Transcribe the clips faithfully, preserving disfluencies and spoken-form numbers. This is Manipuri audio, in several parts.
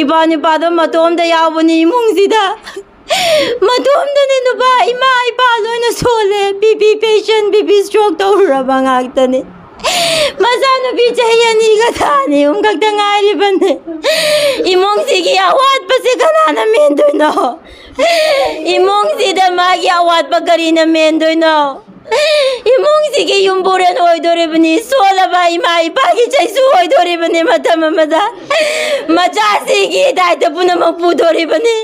ꯏꯄꯥ ꯅꯨꯄꯥꯗꯣ ꯃꯇꯣꯝꯗ ꯌꯥꯎꯕꯅꯤ ꯏꯃꯨꯡꯁꯤꯗ꯫ ꯃꯇꯣꯝꯗꯅꯤ ꯅꯨꯄꯥ, ꯏꯃꯥ ꯏꯄꯥ ꯂꯣꯏꯅ ꯁꯣꯜꯂꯦ꯫ B P patient, B P stroke ꯇꯧꯔꯨꯔꯕ ꯉꯥꯛꯇꯅꯤ꯫ ꯃꯆꯥꯅꯨꯄꯤ ꯆꯍꯤ ꯑꯅꯤꯒ ꯊꯥ ꯑꯅꯤ ꯑꯍꯨꯝ ꯈꯛꯇ ꯉꯥꯏꯔꯤꯕꯅꯤ꯫ ꯏꯃꯨꯡꯁꯤꯒꯤ ꯑꯋꯥꯠꯄꯁꯤ ꯀꯅꯥꯅ ꯃꯦꯟꯗꯣꯏꯅꯣ? ꯏꯃꯨꯡꯁꯤꯗ ꯃꯥꯒꯤ ꯑꯋꯥꯠꯄ ꯀꯔꯤꯅ ꯃꯦꯟꯗꯣꯏꯅꯣ? ꯏꯃꯨꯡꯁꯤꯒꯤ ꯌꯨꯝꯕꯨꯔꯦꯟ ꯑꯣꯏꯗꯣꯔꯤꯕꯅꯤ, ꯁꯣꯜꯂꯕ ꯏꯃꯥ ꯏꯄꯥꯒꯤ ꯆꯩꯁꯨ ꯑꯣꯏꯗꯣꯔꯤꯕꯅꯤ, ꯃꯇꯝ ꯑꯃꯗ ꯃꯆꯥꯁꯤꯒꯤ ꯗꯥꯏꯇ ꯄꯨꯝꯅꯃꯛ ꯄꯨꯗꯣꯔꯤꯕꯅꯤ꯫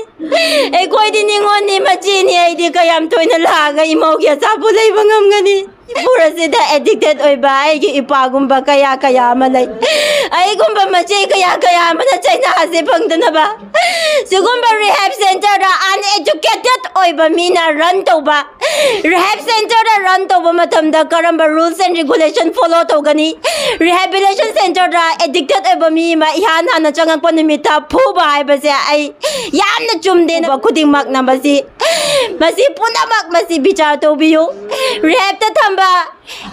ꯑꯩꯈꯣꯏꯗꯤ ꯅꯤꯉꯣꯜꯅꯤ, ꯃꯆꯦꯅꯤ, ꯑꯩꯗꯤ ꯀꯌꯥꯝ ꯇꯣꯏꯅ ꯂꯥꯛꯑꯒ ꯏꯃꯧꯒꯤ ꯑꯆꯥꯄꯣꯠ ꯂꯩꯕ ꯉꯝꯒꯅꯤ? ꯃꯅꯤꯄꯨꯔ ꯑꯁꯤꯗ ꯑꯦꯗꯤꯛꯇꯦꯠ ꯑꯣꯏꯕ ꯑꯩꯒꯤ ꯏꯄꯥꯒꯨꯝꯕ ꯀꯌꯥ ꯀꯌꯥ ꯑꯃ ꯂꯩ꯫ ꯑꯩꯒꯨꯝꯕ ꯃꯆꯦ ꯀꯌꯥ ꯀꯌꯥ ꯑꯃꯅ ꯆꯩꯅꯥꯁꯦ ꯐꯪꯗꯅꯕ ꯁꯤꯒꯨꯝꯕ ꯔꯤꯍꯦꯕ ꯁꯦꯟꯇꯔꯗ ꯑꯟꯑꯦꯖꯨꯀꯦꯇꯦꯠ ꯑꯣꯏꯕ ꯃꯤꯅ ꯔꯟ ꯇꯧꯕ, ꯔꯤꯍꯦꯕ ꯁꯦꯟꯇꯔꯗ ꯔꯟ ꯇꯧꯕ ꯃꯇꯝꯗ ꯀꯔꯝꯕ ꯔꯨꯜꯁ ꯑꯦꯟ ꯔꯤꯒꯨꯂꯦꯁꯟ ꯐꯣꯂꯣ ꯇꯧꯒꯅꯤ? ꯔꯤꯍꯦꯕꯤꯂꯤꯇꯦꯁꯟ ꯁꯦꯟꯇꯔꯗ ꯑꯦꯗꯤꯛꯇꯦꯠ ꯑꯣꯏꯕ ꯃꯤ ꯑꯃ ꯏꯍꯥꯟ ꯍꯥꯟꯅ ꯆꯪꯉꯛꯄ ꯅꯨꯃꯤꯠꯇ ꯐꯨꯕ ꯍꯥꯏꯕꯁꯦ ꯑꯩ ꯌꯥꯝꯅ ꯆꯨꯝꯗꯦ꯫ ꯈꯨꯗꯤꯡꯃꯛꯅ ꯃꯁꯤ, ꯃꯁꯤ ꯄꯨꯝꯅꯃꯛ ꯃꯁꯤ ꯕꯤꯆꯥꯔ ꯇꯧꯕꯤꯌꯨ꯫ ꯔꯤꯍꯦꯕꯇ ꯊꯝꯕ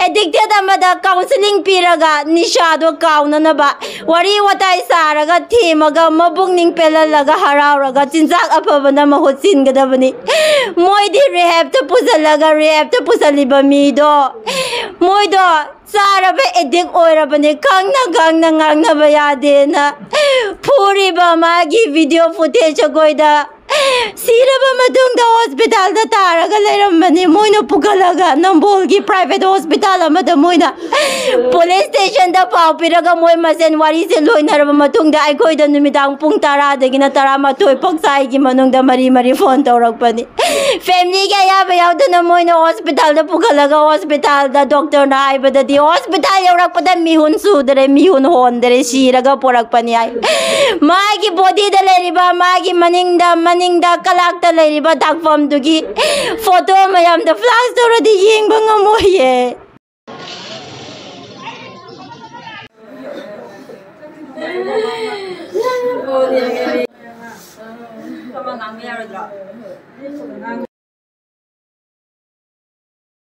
ꯑꯦꯗꯤꯛꯇꯦꯠ ꯑꯃꯗ ꯀꯥꯎꯟꯁꯤꯂꯤꯡ ꯄꯤꯔꯒ ꯅꯤꯁꯥꯗꯣ ꯀꯥꯎꯅꯅꯕ ꯋꯥꯔꯤ ꯋꯥꯇꯥꯏ ꯁꯥꯔꯒ ꯊꯦꯝꯃꯒ ꯃꯄꯨꯛꯅꯤꯡ ꯄꯦꯜꯍꯜꯂꯒ ꯍꯔꯥꯎꯔꯒ ꯆꯤꯟꯖꯥꯛ ꯑꯐꯕꯅ ꯃꯍꯨꯠ ꯁꯤꯟꯒꯗꯕꯅꯤ꯫ ꯃꯣꯏꯗꯤ ꯔꯤꯍꯦꯕꯇ ꯄꯨꯁꯤꯜꯂꯒ ꯔꯤꯍꯦꯕꯇ ꯄꯨꯁꯤꯜꯂꯤꯕ ꯃꯤꯗꯣ, ꯃꯣꯏꯗꯣ ꯆꯥꯔꯕ ꯑꯦꯗꯤꯛ ꯑꯣꯏꯔꯕꯅꯤ, ꯈꯪꯅ ꯈꯪꯅ ꯉꯥꯡꯅꯕ ꯌꯥꯗꯦꯅ ꯐꯨꯔꯤꯕ ꯃꯥꯒꯤ ꯚꯤꯗꯤꯑꯣ ꯐꯨꯇꯦꯖ ꯑꯩꯈꯣꯏꯗ꯫ ꯁꯤꯔꯕ ꯃꯇꯨꯡꯗ ꯍꯣꯁꯄꯤꯇꯥꯜꯗ ꯇꯥꯔꯒ ꯂꯩꯔꯝꯕꯅꯤ꯫ ꯃꯣꯏꯅ ꯄꯨꯈꯠꯂꯒ ꯅꯝꯕꯣꯜꯒꯤ ꯄ꯭ꯔꯥꯏꯚꯦꯠ ꯍꯣꯁꯄꯤꯇꯥꯜ ꯑꯃꯗ ꯃꯣꯏꯅ ꯄꯨꯂꯤꯁ ꯁ꯭ꯇꯦꯁꯟꯗ ꯄꯥꯎ ꯄꯤꯔꯒ ꯃꯣꯏ ꯃꯁꯦꯟ ꯋꯥꯔꯤꯁꯦ ꯂꯣꯏꯅꯔꯕ ꯃꯇꯨꯡꯗ ꯑꯩꯈꯣꯏꯗ ꯅꯨꯃꯤꯗꯥꯡ ꯄꯨꯡ ꯇꯔꯥꯗꯒꯤꯅ ꯇꯔꯥꯃꯥꯊꯣꯏ ꯐꯥꯎ ꯁ꯭ꯋꯥꯏꯒꯤ ꯃꯅꯨꯡꯗ ꯃꯔꯤ ꯃꯔꯤ ꯐꯣꯟ ꯇꯧꯔꯛꯄꯅꯤ꯫ ꯐꯦꯃꯤꯂꯤꯒꯤ ꯑꯌꯥꯕ ꯌꯥꯎꯗꯅ ꯃꯣꯏꯅ ꯍꯣꯁꯄꯤꯇꯥꯜꯗ ꯄꯨꯈꯠꯂꯒ ꯍꯣꯁꯄꯤꯇꯥꯜꯗ ꯗꯣꯛꯇꯔꯅ ꯍꯥꯏꯕꯗꯗꯤ ꯍꯣꯁꯄꯤꯇꯥꯜ ꯌꯧꯔꯛꯄꯗ ꯃꯤꯍꯨꯟ ꯁꯨꯗ꯭ꯔꯦ, ꯃꯤꯍꯨꯟ ꯍꯣꯟꯗ꯭ꯔꯦ, ꯁꯤꯔꯒ ꯄꯣꯔꯛꯄꯅꯤ ꯍꯥꯏ꯫ ꯃꯥꯒꯤ ꯕꯣꯗꯤꯗ ꯂꯩꯔꯤꯕ, ꯃꯥꯒꯤ ꯃꯅꯤꯡꯗ, ꯃꯅꯤꯡꯗ ꯀꯂꯥꯛꯇ ꯂꯩꯔꯤꯕ ꯗꯥꯛꯐꯝꯗꯨꯒꯤ ꯐꯣꯇꯣ ꯃꯌꯥꯝꯗꯣ ꯐ꯭ꯂꯥꯁ ꯇꯧꯔꯗꯤ ꯌꯦꯡꯕ ꯉꯝꯃꯣꯏꯌꯦ꯫